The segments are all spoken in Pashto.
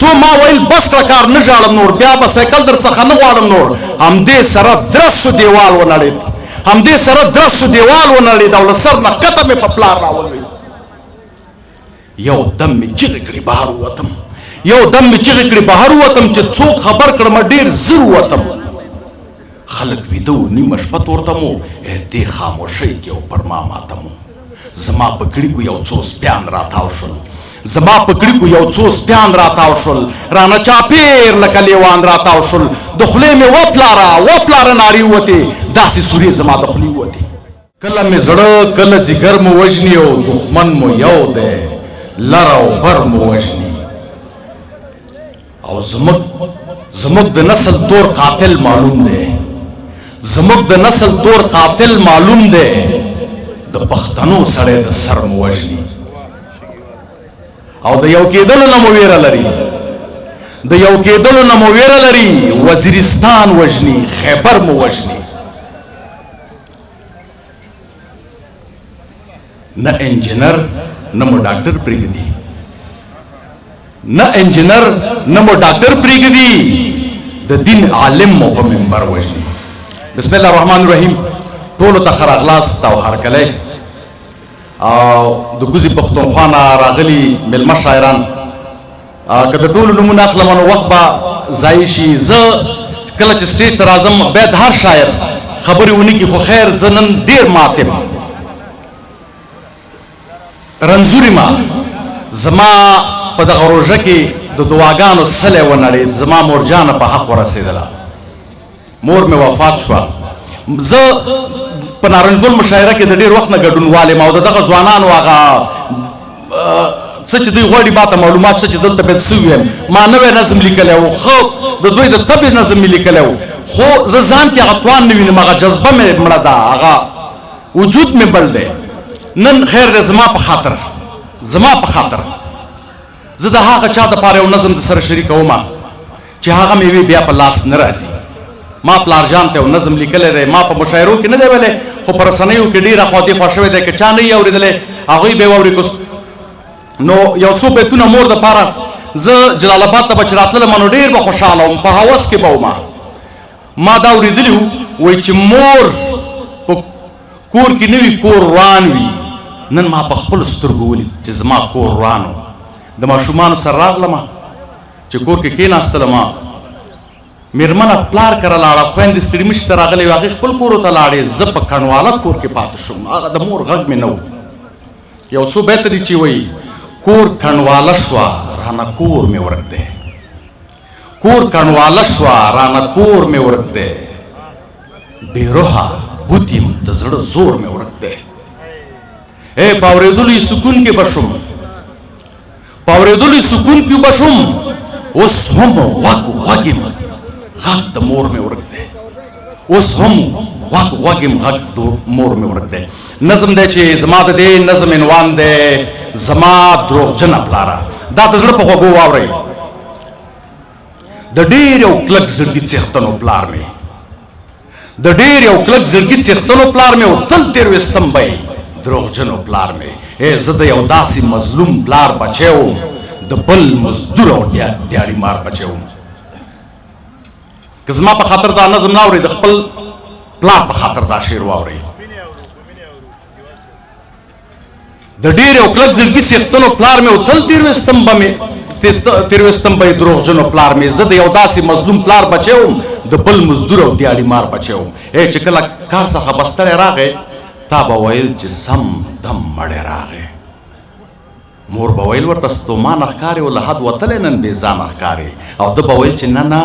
څو ما ویل بس کړه کار، نه ژاړم نور، بیا به سایکل در څخه نه غواړم نور. همدې سره درس شو دیوال ونړېد، همدې سره درس شو دیوال ونړېد، او له سر نه ښکته مې په پلار راولوېد. یو دم مې چیغې کړې بهر ووتم، یو دم مې چیغې کړې بهر ووتم، چې څوک خبر کړم ډېر زر ووتم. خلک ویده وو، نیمه شپه تورتم و، دې خاموشۍ کې او پر ما ماتم و. زما په کړیکو یو څو سپیان راتاو شول، زما په کړیکو یو څو سپیان راتاو شول، رانه چاپېر لکه لیوان راتاو شول. د خولې مې وپلاره وپلاره نارې ووتې، داسې سورې زما د خولې ووتې. کله مې زړه کله ځیګر مو وژني، او دښمن مو یو دی لر او بر مو وژني. او زموږ د نسل تور قاتل معلوم دی، زموږ د نسل تور قاتل معلوم دی، د پښتنو سړی د سر مو وژني. او د یو کېدلو نه مو ویره لري، د یو کېدلو نه مو ویره لري، وزیرستان وژني، خیبر مو وژني. نه انجینر نه مو ډاکټر پرېږدي، نه انجینر نه مو ډاکټر پرېږدي، د دین عالم مو په منبر وژني. بسم الله الرحمن الرحیم. ټولو ته ښه راغلاست او هرکلی. او د کوزې پښتونخوا نه راغلي مېلمه شاعران، که د ټولو نومونه اخلم نو وخت به ضایع شي. زه کله چې سټیج ته راځم باید هر شاعر خبرې ونه کړي، خو خیر زه نن ډېر مات یم، رنځور یم. زما په دغه روژه کې د دعاګانو سلی ونړېد، زما مورجانه په حق ورسېدله، مور مې وفات شوه. زه په نارنج ګل مشاعره کې د ډېر وخت نه ګډونوال یم، او د دغه ځوانانو هغه څه چې دوی غواړي ما ته معلومات شته چې دلته باید څه ووایم. ما نوی نظم لیکلی و، ښه د دوی د طبع نظم مې لیکلی و، خو زه ځان کې هغه توان نه وینم، هغه جذبه مې مړه ده، هغه وجود مې بل دی. نن خیر دی، زما په خاطر، زما په خاطر زه د هغه چا دپاره یو نظم د سره شریکوم چې هغه مېوې بیا په لاس نه راځي. ما پلار جان ته یو نظم لیکلی دی، ما په مشاعرو کې نه دی ویلی، خو په رسنیو کې ډېر اخوا دېخوا شوی دی، که چا نه یې اورېدلی هغوی به یې واوري. نو یو څو بیتونه مور دپاره، زه جلال آباد ته به چې راتللم نو ډېر به خوشحاله وم، په هوس کې به وم. ما دا اورېدلي وو، وایي چې مور په کور کې نه وي کور وران وي. نن ما په خپلو سترګو ولید چې زما کور وران و. د ماشومانو سره راغلم چې کور کې کېناستلم، مېرمنه پلار کره لاړه، خویندې ستړي مشي ته راغلې وې، هغې خپل کورو ته لاړې، زه په کڼواله کور کې پاتې شوم، هغه د مور غږ مې نه و. یو څو بیته دي چې وایي: کور کڼواله شوه رانه کور مې ورک دی، کور کڼواله شوه رانه کور مې ورک دی، بې روحه بوت یم د زړه زور مې ورک دی. ای په اورېدلو یې سکون کې به شوم، په اورېدلو یې سکون کې به شوم، اوس هم غوږ غوږ یم غږ د مور مې ورک دی، اوس هم غوږ غوږ یم غږ د مور مې ورک دی. نظم دی چې زما د دې نظم عنوان دی زما دروغجنه پلاره. دا د زړه په غوږو واورئ. د ډېر یو کلک زړګي څښتن و پلار مې، د ډېر یو کلک زړګي څښتن و پلار مې، او تل تېر ویستم به یې دروغجن و پلار مې. ای زه د یو داسې مظلوم پلار بچی وم، د بل مزدور او دیاړي مار بچی وم. که زما په خاطر دا نظم نه اورئ، د خپل پلار په خاطر دا شعر واورئ. د ډېر یو کلک زړګي څښتن و پلار مې، او تل تېر ویستم به مې تېر ویستم به یې دروغجن و پلار مې. زه د یو داسې مظلوم پلار بچی وم، د بل مزدور او دیاړي مار بچی وم. ای چې کله کار څخه به ستړی راغی، تا به ویل چې سم دم مړی راغی. مور به ویل ورته ستومانه ښکارې او له حد وتلی نن بې ځانه ښکارې. او ده به ویل چې نه نه،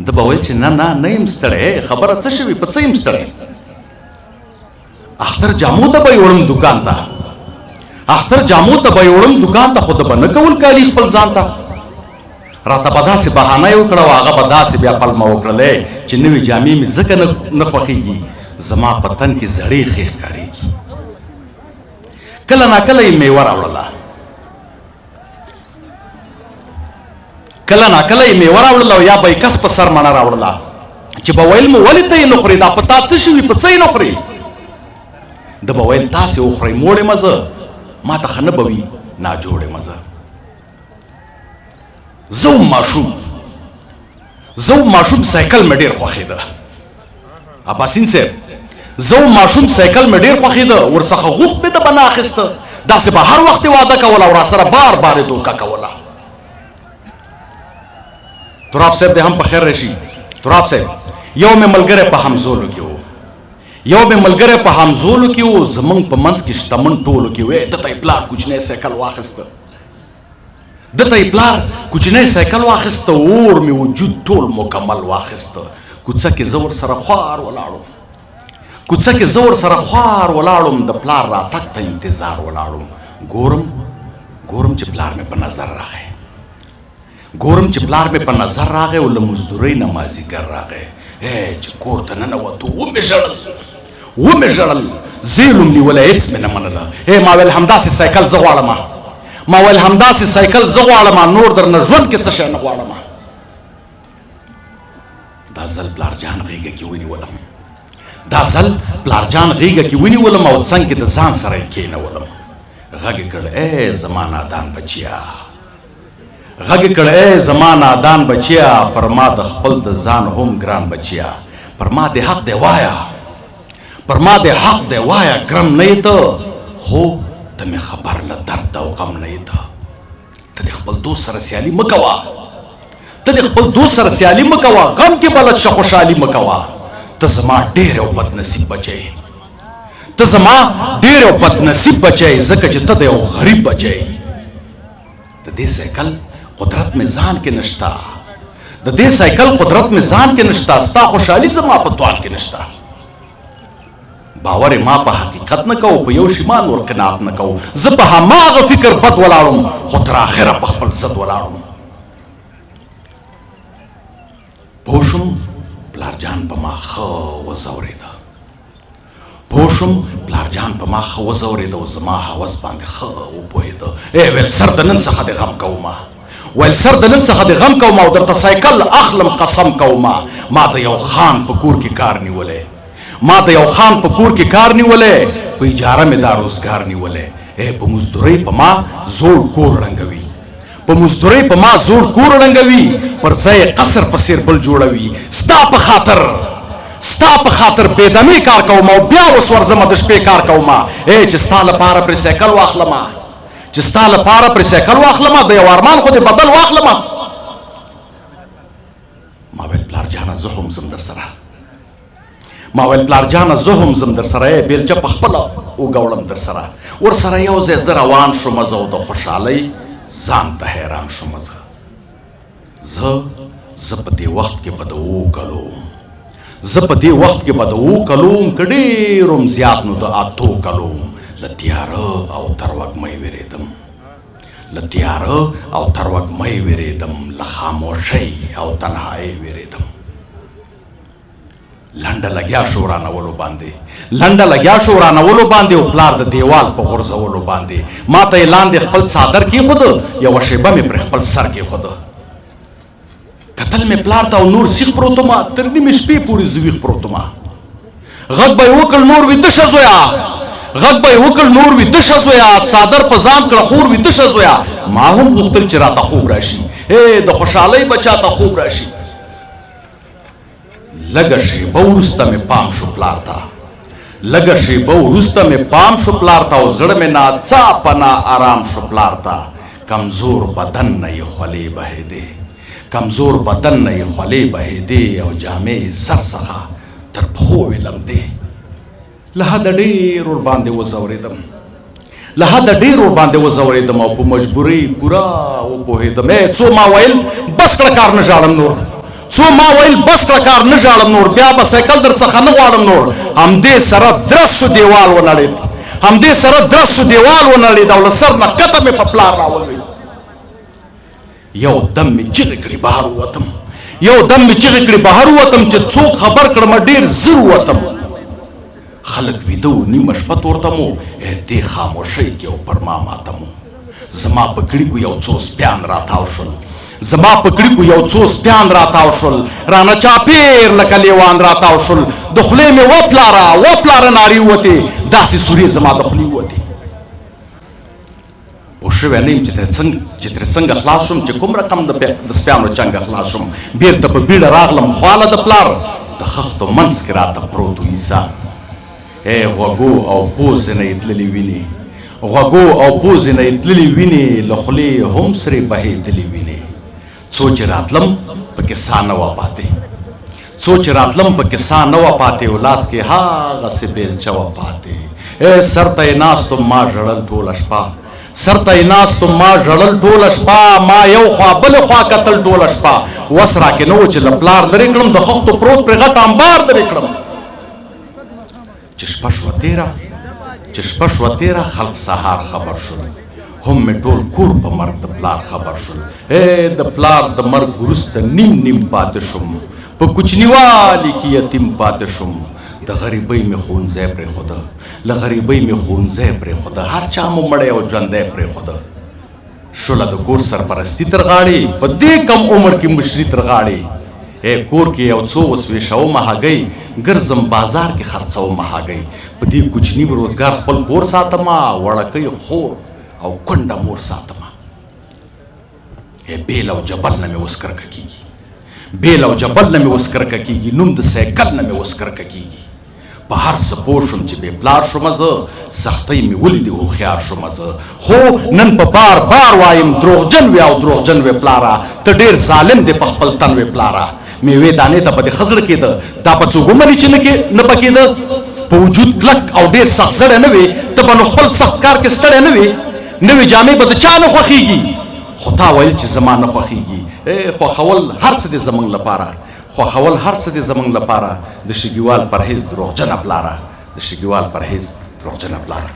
ده به ویل چې نه نه نه یم ستړی، خبره څه شوې، په څه یم ستړی؟ اختر جامو ته به یې وړم دوکان ته، اختر جامو ته به یې وړم دوکان ته، خو ده به نه کول کالي خپل ځان ته. راته به داسې بهانه یې وکړه او هغه به داسې بیا پلمه وکړلی چې نوې جامې مې ځکه نه خوښېږي، زما په تن کې زړې ښې ښکارېږي. کله ناکله یې میوه راوړله، کله ناکله یې میوه راوړله، او یا به یې کس په سر مڼه راوړله چې به ویل مو ولې ته یې نه خورې، دا په تا څه شوي، په څه یې نه خورې؟ ده به ویل تاسې وخورئ، موړ یم زه، ما ته ښه نه به وي، ناجوړ یم زه. زه وم ماشوم، زه وم ماشوم، سایکل مې ډېر خوښېده. اباسین صاحب، زه وم ماشوم، سایکل مې ډېر خوښېده، ورڅخه غوښت مې د به نه اخیسته، داسې به هر وخت یې وعده کوله او راسره بار بار یې دوکه کوله. تراب صاحب دې هم په خیر راشي. تراب صاحب، یو مې ملګری په همزولو کې و، یو مې ملګری په همزولو کې و، زمونږ په منځ کې شتمن ټولو کې و. ده ته یې پلار کوچنی سایکل واخیسته، ده ته یې پلار کوچنی سایکل واخیسته، اور مې وجود ټول مکمل واخیسته. کوڅه کې زه ورسره خوار ولاړم، کوڅه کې زه ورسره خوار ولاړم، د پلار راتګ ته انتظار ولاړم. ګورم ګورم چې پلار مې په نظر راغی، ګورم چې پلار مې په نظر راغی او له مزدورۍ نه مازدیګر راغی. چې کور ته ننوتو ومې ژړل، ومې ژړل، زیل هم نیولی، هېڅ مې نه منله. ما ویل همداسې سایکل زه غواړم، ما ویل همداسې سایکل زه غواړم، نور درنه ژوند کې څه شی نه غواړم. دا ځل پلار جان غېږه کې ونیولم، دا ځل پلار جان غېږه کې ونیولم او څنګ کې د ځان سره یې کېنولم. غږ یې کړ، ای زما نادان بچیا، غږ یې کړ، ای زما نادان بچیا، پر ما د خپل د ځان هم ګران بچیا، پر ما دې حق دی وایه، پر ما دې حق دی وایه، ګرم نه یې ته، خو ته مې خبر له درد او غم نه یې ته. ته د خپل دوست سره سیالي مه کوه، ته د خپل دوست سره سیالي مه کوه، غم کې بلد شه خوشحالي مه کوه. ته زما ډېر یو بد نصیب بچی، ته زما ډېر یو بد نصیب بچی، ځکه چې ته د یو غریب بچی. د دې سایکل قدرت مې ځان کې نشته، د دې سایکل قدرت مې ځان کې نشته، ستا خوشحالي زما په توان کې نشته. باور ما په حقیقت نه کوو، په یو شي ما نور قناعت نه کوو. زه په هماغه فکر بد ولاړم، خو تر اخره په خپل ضد ولاړم. پوه شوم پلار جان په ما ښه وځورېده، پوه شوم پلار جان په ما ښه وځورېده او زما هوس باندې ښه وپوهېده. ای ویل سر د نن څخه دې غم کوم، ویل سر د نن څخه دې غم کوم او درته سایکل اخلم قسم کوم. ما د یو خان په کور کې کار نیولی، ما د یو خان په کور کې کار نیولی، په اجاره مې دا روزګار نیولی. ای په مزدورۍ په ما زوړ کور ړنګوي، په مزدورۍ په ما زوړ کور ړنګوي، پر ځای قصر په څېر بل جوړوي. ستا په خاطر، ستا په خاطر بې دمې کار کوم او بیا اوس ورځمه د شپې کار کوم. ای چې ستا لپاره پرې سایکل واخلم، چې ستا لپاره پرې سایکل واخلم، د یو ارمان خو دې بدل واخلم. ما ویل پلار جانه زه هم ځم در سره، ما ویل پلار جانه زه هم ځم در سره، ای بېلچه په خپله وګوړم در سره. ورسره یو ځای زه روان شوم، زه او د خوشحالۍ ځان ته حیران شوم. زه زه زه په دې وخت کې به د اوو کلو وم، زه په دې وخت کې به د اوو کلو وم، که ډېر وم زیات نو د اتو کلو وم. له تیاره او تر وږمۍ وېرېدم، له تیاره او تر وږمۍ وېرېدم، له خاموشۍ او تنهایۍ وېرېدم. لنډه لګیا شو ورانولو باندې، لنډه لګیا شو ورانولو باندې، او پلار د دیوال په غورځولو باندې. ما ته یې لاندې خپل څادر کېښوده، یوه شېبه مې پرې خپل سر کېښوده. کتل مې پلار ته او نور سیخ پروت وم، تر نیمې شپې پورې زه ویښ پروت وم. غږ به یې وکړ، نور ویده شه زویه، غږ به یې وکړ، نور ویده شه زویه، څادر په ځان کړه، خور ویده شه زویه. ما هم غوښتل چې راته خوب راشي، ای د خوشحالۍ به چاته خوب راشي. لږه شېبه وروسته مې پام شو پلار ته، لږه شېبه وروسته مې پام شو پلار ته، او زړه مې ناڅاپه نا ارام شو پلار ته. کمزور بدن نه یې خولې بهېدې، کمزور بدن نه یې خولې بهېدې، او جامې یې سر څخه تر پښو وې لمدې. له حده ډېر ورباندې وځورېدم، له حده ډېر ورباندې وځورېدم او په مجبورۍ پوره وپوهېدم. ای څو ما ویل بس کړه کار نه ژاړم نور، څو ما ویل بس کړه کار نه ژاړم نور، بیا به سایکل در څخه نه غواړم نور. همدې سره درس شو دیوال ونړېد، همدې سره درس شو دیوال ونړېد، او له سر نه ښکته مې په پلار راولوېد. یو دم مې چیغې کړې بهر ووتم، یو دم مې چیغې کړې بهر ووتم، چې څوک خبر کړم ډېر زر ووتم. خلک ویده وو، نیمه شپه تورتم وو، دې خاموشۍ کې او پر ما ماتم وو. زما په کړیکو یو څو سپیان راتاو شول، زما په کړیکو یو څو سپیان راتاو شول، رانه چاپېر لکه لیوان راتاو شول. د خولې مې وپلاره وپلاره نارې ووتې، داسې سورې زما د خولې ووتې. پوه شوی نه یم چې ترې څنګه چې ترې څنګه خلاص شوم، چې کوم رقم د سپیانو چنګه خلاص شوم. بیرته په بیړه راغلم خواله د پلار، د خښتو منځ کې راته پروت و ایسار. ای غوږو او پوزې نه یې تللې وینې، غوږو او پوزې نه یې تللې وینې، له خولې هم سرې بهېدلې وینې. څو چې راتلم پکې سا نه وه پاتې، څو چې راتلم پکې سا نه وه پاتې، او لاس کې هاغسې بیلچه وه پاتې. ای سر ته یې ناست وم ما ژړل ټوله شپه، سر ته یې ناست وم ما ژړل ټوله شپه، ما یو خوا بلې خوا کتل ټوله شپه. وس راکې نه و چې له پلار لرې کړم، د خښتو پروت پرې غټ امبار لرې کړم. چې شپه شوه تېره، چې شپه شوه تېره، خلق سهار خبر شول، هم مې ټول کور په مرګ د پلار خبر شول. ای د پلار د مرګ وروسته نیم نیم پاتې شوم، په کوچنیوالي کې یتیم پاتې شوم. د غریبۍ مې ښوونځی پرېښوده، له غریبۍ مې ښوونځی پرېښوده، هر چا مو مړی او ژوندی پرېښوده. شوله د کور سرپرستي تر غاړې، په دې کم عمر کې مشري تر غاړې. ای کور کې یو څو وسوېشومه هګۍ، ګرځم بازار کې خرڅومه هګۍ. په دې کوچني روزګار خپل کور ساتمه، وړکۍ خور او کونډه مور ساتمه. ای بیل او جبل نه مې اوس کرکه کېږي، بیل او جبل نه مې اوس کرکه کېږي، نوم د سایکل نه مې اوس کرکه کېږي. په هر څه پوه شوم چې بې پلار شومه زه، سختۍ مې ولیدې هوښیار شومه زه. خو نن په بار بار وایم دروغجن وې او دروغجن وې پلاره، ته ډېر ظالم دې په خپل تن وې پلاره. میوې دانې ته به دې ښه زړه کېده، دا به څوک ومني چې نه پکېده؟ په وجود کلک او ډېر سخت زړی نه وې، ته به نو خپل سخت کار کې ستړی نه وې. نوې جامې به د چا نه خوښېږي، خو تا ویل چې زما نه خوښېږي. ای خوښول هر څه دې زموږ لپاره، خوښول هر څه دې زموږ لپاره، د شګیوال پرهیز دروغجنه پلاره، د شګیوال پرهیز دروغجنه پلاره.